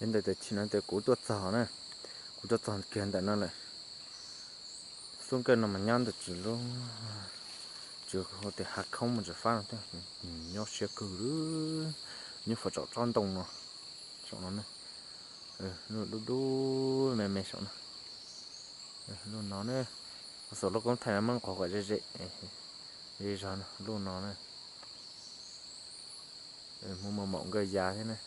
Ntawm tias chim no tias kuv tuaj txog na, kuv tuaj txog kiag ntawm no lawm. Xub nkawj no mas nyob ntawm tsis lub, tsis hu tias hav khoob mus tsis fab no thiab, nyob siab kawg li, nyob fuab tsob ntoo no, saum no ne, lub dub dub me me saum no. Lub no ne, xuas lub koob thaij no muab nqos kom ze ze, ze zog no, lub no ne, muaj muaj maum nkawj ya thiab ne.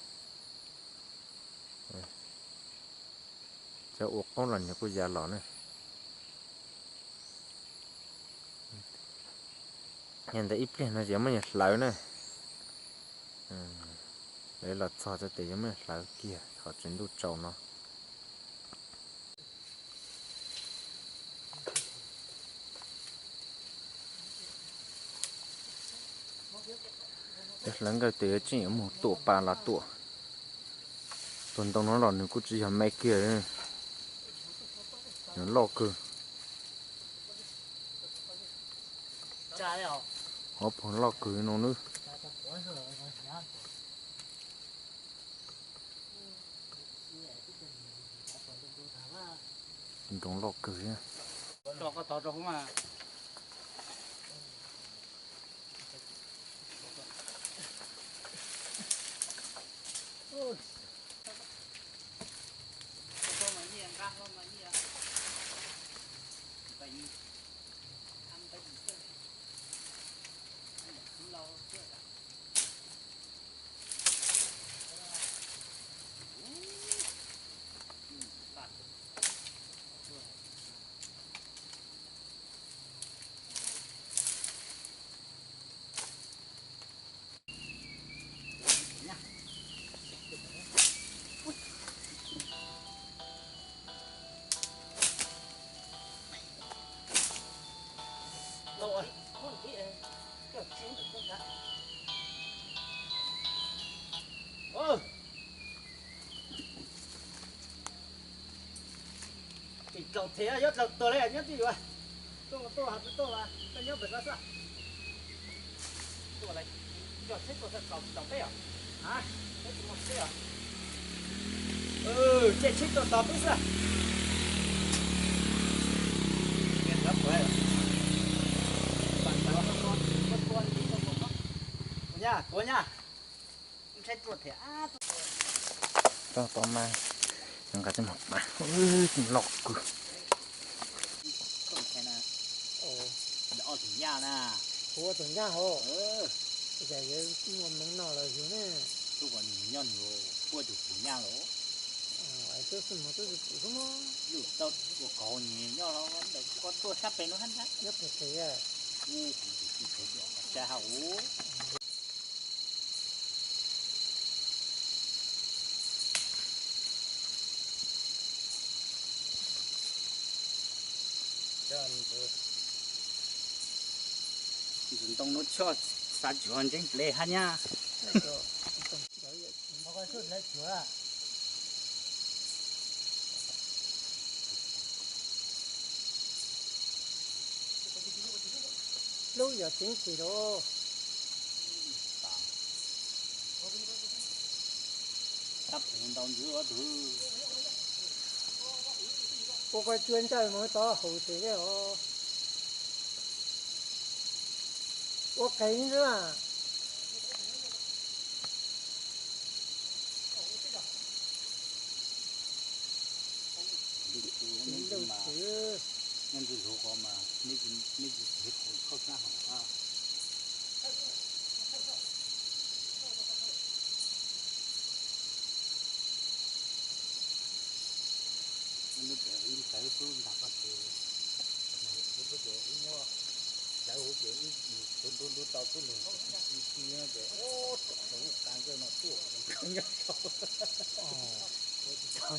Cov ua qoob los nws kuj ya los ne. Yog ntawd ib pliag no ces yuav muab nws hlawv na. Lawv los txog txog ces yuav muab nws hlawv kiag thaum tsaus ntuj tsaus no. Cov hlawv nkawj tes yuav tseem yuav mus tuam pas los tuam. Tus ntoo no los nws kuj tsis yog me kiag, nws loj kawg. Hov pog loj kawg no nawb. Tus ntoo loj kawg thiab. Tsis txaus thiab, yuav txaus tuag li, nyob twj ywm. Tuaj tuaj has twb tuaj, koj nyob pem ko xwb. Tuaj lawm, coj tsheb tuaj txog txaus tsis txaus peb os? A, peb tsis muaj tsheb os. Caij tsheb tuaj tos peb xwb. Nyab, tuav nyab. Tau tau mas, nqa coj mus pam, loj kawg. Kuv ua tus nyab hos, yog yuav muaj hmoov noj los yug ne. Nyob nws ua tus tus nyab los. Twb xwb mus twb tsis pum xwb mog. Yus tau ua kov nyias nyob los ntawm koj tuaj sab pem no hab ntag. Nyob pem pem. Ub, kuv tus tsis phem tsa ha ub. Ntawm ntoo lub choj xav tsis ua ntseeb ple hab nyab. Lub yog tseeb tsis lub. Tab ntau ntawd ua tus. Ua koj cua ntsawj mus tod haus tes thiab os. Ua qeeg ntag. Ntxim hlub qhov mas neb tsis khaub hlab hauv. Ntawd ib ntawd xub ntag koj ces, ub ces ib muab hlawv huv ces ib ntub ntub tau tub lug ci ci no ces, ub, thaum lub qas nkawj no tuaj nyob saud. Ua tsis tau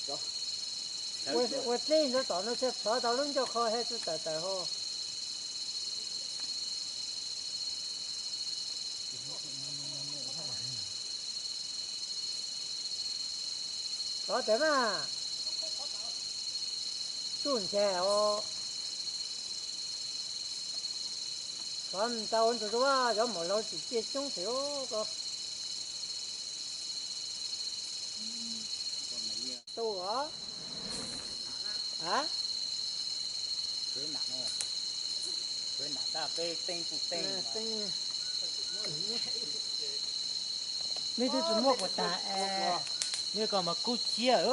cov, ua txij ntawd tom no thiaj plhov tau lub ncauj qho he txawj tawm tawm hauv. Plhov tawm mas, tsuj nchav os. Plhov tau ntug zuj zus, cov maum laug tsis ciaj coob phem ko. Tuaj os. Hab? Mej tub tsi muaj kuas tas es, mej koj mas kub ciaj,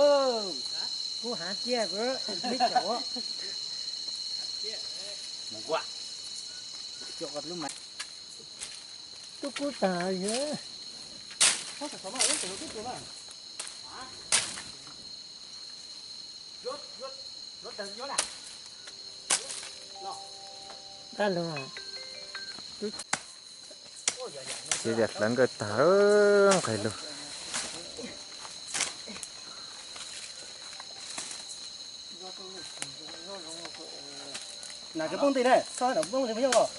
kub haav ciaj, mej caum. Tub kub tas yog. Nqaj lug. Txiv tias hlawv nkawj tag, nqes lug. Nam cov poob nti na, koj nam poob nti puas yog os?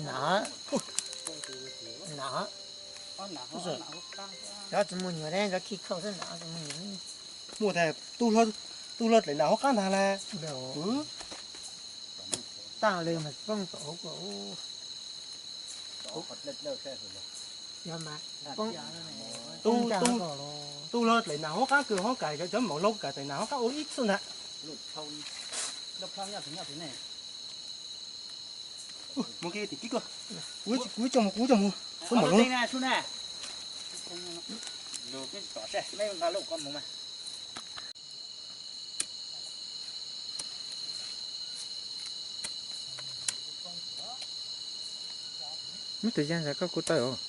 Nam, nam. Cov tsis muaj nyuam ne, cov khij khauj xwb, nam tsis muaj nyuam. Muaj tas tub hlob dlaim nam hauv qab ntag las. Tag li mas poob tom hauv ko. Yog mas, tub hlob dlaim nam hauv qab kws hauv kas, cov maum hlob kas dlaim nam hauv qab ua ib txwm ntag. Mus kiag tim tib koj. Kuv coj mus, kuv coj mus. Kuv mam lug. Muab tus yag ntawd koj kuv tawm os.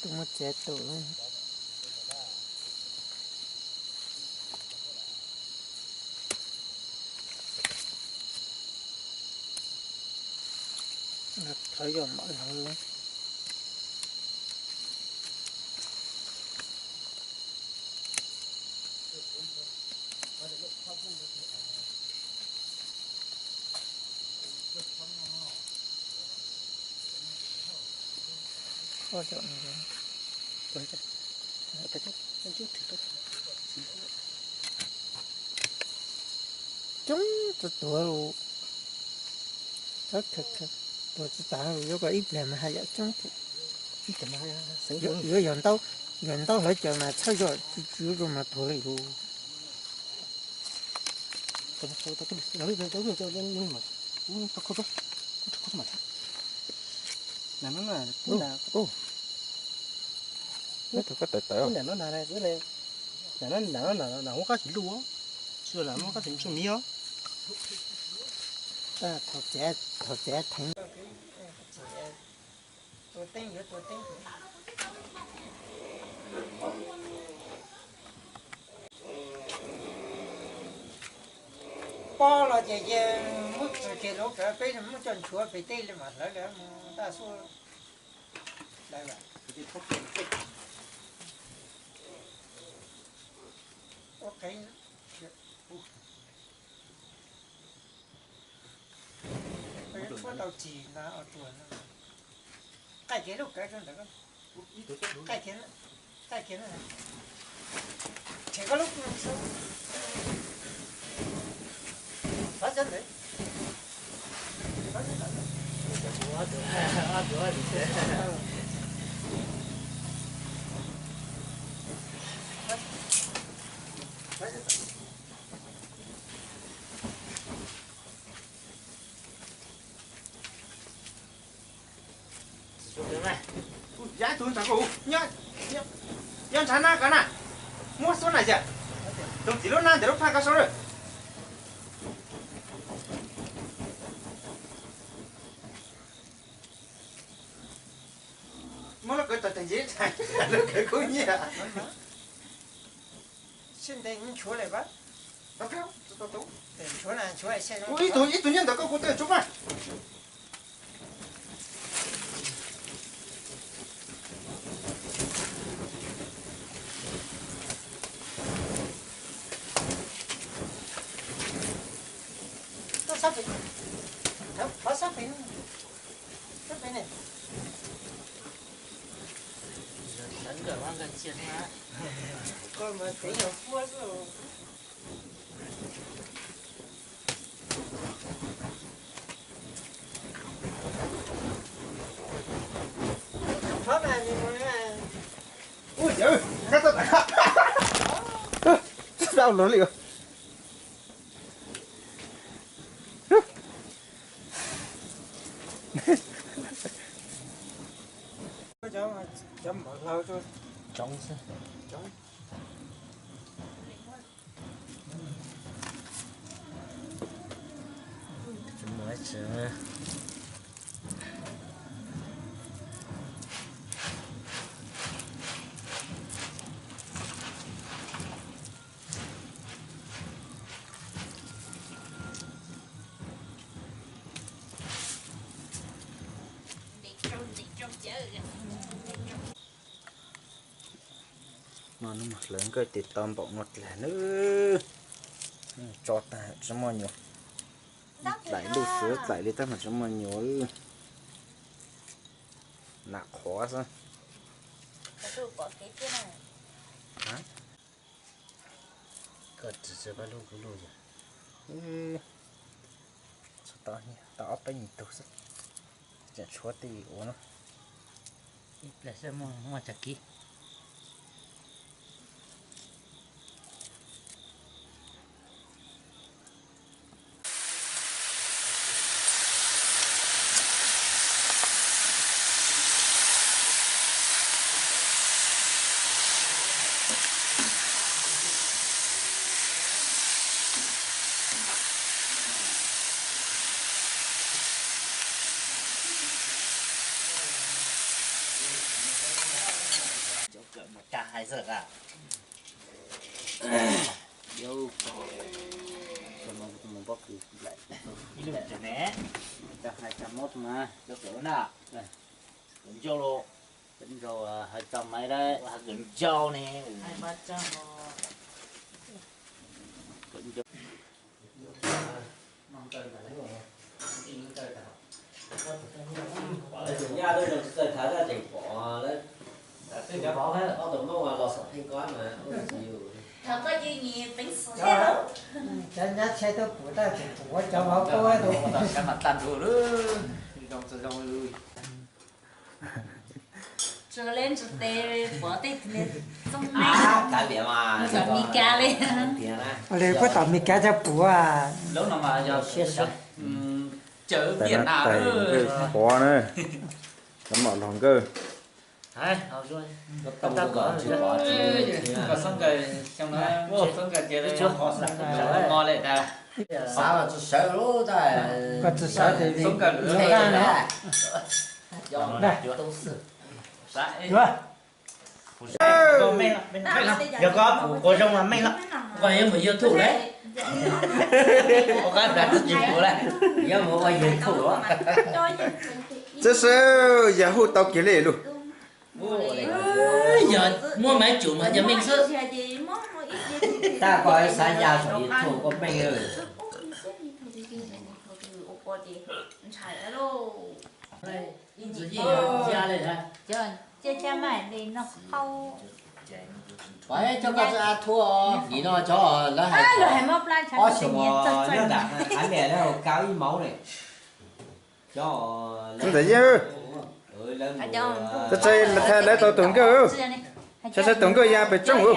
Tus muaj txiav tus. Thov yog mam lug. Coob tsis tuag lawm. Tuag tsis tas, yuav kom ib pliag mas haj yam coob thiab. Yuav yog ntaub, yog ntaub hlawv caws mas txhawb zog tsis tsis yuav rau mas tuag li lawm. Neb thaum koj tawm tawm. Nram no nram no nram no nram huab qab tsis luj, tsis luj nram huab qab tsis tsuj miv os. Thaum txav, thaum txav theev. Pob los ces yeej muab txwv kiag lub kawm peb muab coj nchuav pem tej li mam hlawv lawm mus taj xub lawm. Ua qev tshuab tau tsis na, ua ruam na. Qaij kiag lub kawm rau ntawd, qaij kiag, qaij kiag na. Tshem koj lub xwb. Xav cov ntawd. Yog tus ntawd, nyob ntshav na koj na, muab xub na yawg, tus txiv lub nab ntawm lub phaj koj saib lawm. Muab lub kawm tau tag ntsib, lub kawm kub nyiaj. Sib ntev nchuav lawm pab. Ib tug, ib tug nyob ntawm koj kuv twb tsuav pab. Sab pem, sab pem, sab pem ne. Koj mas tev yog huab xwb. Tau los li. Coob xwb. No hnub no hlawv nkawj tes tau npaum no dlaag nawb. Tso tag tsi muaj nyuam. Dlaim luj suav dlaim li tab mas tsi muaj nyuam. Nam qhuav xwb. Koj tsis pab lub kuv lub yog. Tau ob peb nyuag tug xwb. Tseem tshuav tej ua no. Ib pliag xwb muaj tag kis. Nyaj lub zoo tsis txawj thaiv tab tseem pom lawm. Ob tug Hmoob los xom pheej koj mas. Cov nyab tsheb tuaj puv tab tseem puv cov vauv kub. Tsuas le ntsis tes pov tej txooj neeg Meskas li. Puab tom Meskas cov puv. Tais na, tais nkawj qhuav na, cov mom los nkawj. Xav los tsis sawv lub tais. Koj tsis sawv ces Xoob Kawg lwm tab ne. Yog koj pum quav zoo mas meej lawm, koj yuav mus YouTube lawm. Ua qab plas twb tsis pum lawm, yuav mus ua YouTube lawm. Txawj sawv, yog hu tau kiag li lug. Yog muaj maiv tsum mas yog meej xwb. Tab koj xav ya saum YouTube koj meej. Cov caj maj li no qhau. Cov koj txawj a thuab, nim no cov lawv hais ob xyoos nyob nram Qhab Lias lawv kaw ib mauv ne. Ntxawm Yeej, tab sis lawv thaij lawv tau tus nkawj, saib saib tus nkawj ya pem tsooj.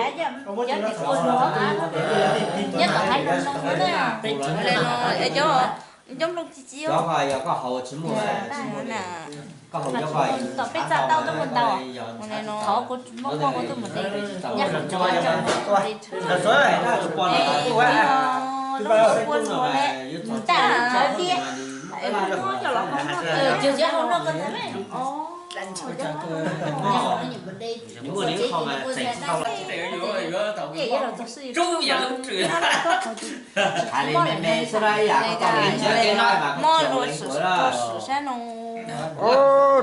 Cov yog koj haus tsis muaj, koj haus cov tom peb txaj tau tuaj mus ntau. Qhov kuv muab qhov kuv tuaj mus de. Lub kuab ntsuag le, ntaj tsawv tiag. Cov hau no koj ntag me. Hais li me me xwb na, ib yam koj tau li ntawd, muab lua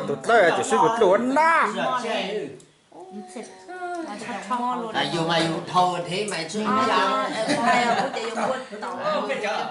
tus dlawb ces swb kuv dlua ua naj. Yus mas yus dhau dhev mas tsis ua cas.